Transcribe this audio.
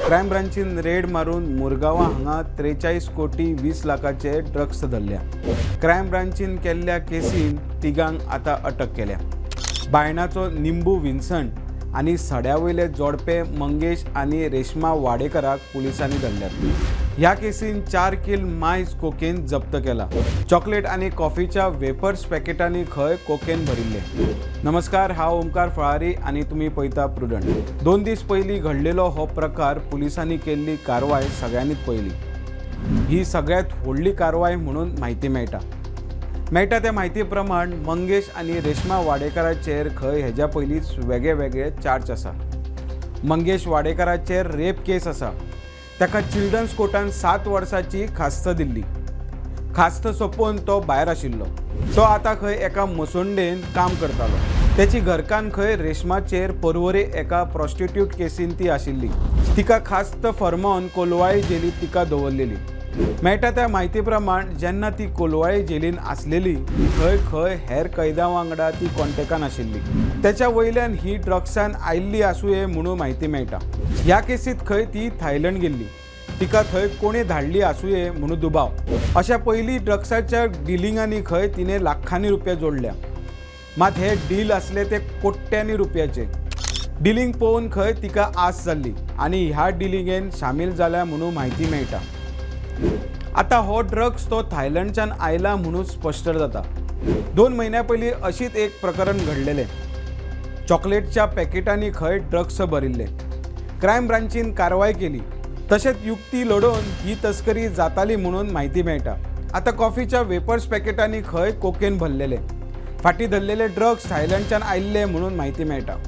Crime ब्रांचीन red मारून मुरगांवां हांगा 43 कोटी 20 लाखाचे ड्रग्स धरल्या. क्रायम ब्रांचीन केल्ल्या केसीन तिगांक आतां अटक केल्या. बायणाचो निंबू विन्संट आनी सड्या वयले जोडपे मंगेश आनी रेश्मा वाडेकराक पुलिसांनी धरल्यात. ह्या केसीन 4 कील मायज कोकेन जप्त केला. चॉकलेट आनी कॉफीच्या वेपर्स पॅकेटांनी खंय कोकेन भरिल्ले. नमस्कार, हांव ओमकार फळारी आनी तुमी पळयता प्रुडंट. 2 दीस पयलीं घडलेलो हो प्रकार. पुलिसांनी केल्ली कारवाय सगळ्यांनीच पळयली. ही सगळ्यात व्हडली कारवाय म्हणून म्हायती मेळटा. मेळटा त्या म्हायती प्रमाण मंगेश आनी रेश्मा वाडेकराचेर खंय हेज्या पयलींच वेगळे वेगळे चार्ज आसा. मंगेश वाडेकराचेर रेप केस आसा. ताका चिल्ड्रन्स कोर्टान 7 वर्सांची खास्त दिल्ली. खास्त सोंपोवन तो भायर आशिल्लो. तो आतां खंय एका मसुंडेन काम करतालो. तेची घरकान्न खंय रेशमाचेर परवरे एका प्रॉस्टिट्यूट केसीन ती आशिल्ली. तिका खास्त फर्मावन कोलवाळे जेलींत तिका दवरलेली. मेळटा त्या म्हायती प्रमाण जेन्ना ती कोलवाळे जेलीन आसलेली, थंय खंय हेर कैद्यां वांगडा ती कॉन्टेकान आशिल्ली. तेच्या वयल्यान ही ड्रग्सान आयिल्ली आसुये म्हणून म्हायती मेळटा. ह्या केसीत खंय ती थायलंड गेल्ली. तिका थंय कोणें धाडली आसुये म्हणून दुबाव. अशा पयलीं ड्रग्साच्या डिलिंगांनी खंय तिणें लाखांनी रुपया जोडल्या. मात हे डील आसले ते कोट्यांनी रुपयाचे. डिलींग पळोवन खंय तिका आस जाल्ली आनी ह्या डिलिंगेन सामील जाल्या म्हणून म्हायती मेळटा. आतां हो ड्रग्स तो थायलंडच्यान आयला म्हणून स्पश्ट जाता. 2 म्हयन्या पयलीं अशीच एक प्रकरण घडलेलें. चॉकलेटच्या पॅकेटांनी खंय ड्रग्स भरिल्ले. क्रायम ब्रांचीन कारवाय केली. तशेंच युक्ती लडोवन ही तस्करी जाताली म्हणून म्हायती मेळटा. आतां कॉफीच्या वेपर्स पॅकेटांनी खंय कोकेन भरलेले. फाटीं धरलेले ड्रग्स थायलंडच्यान आयिल्ले म्हणून म्हायती मेळटा.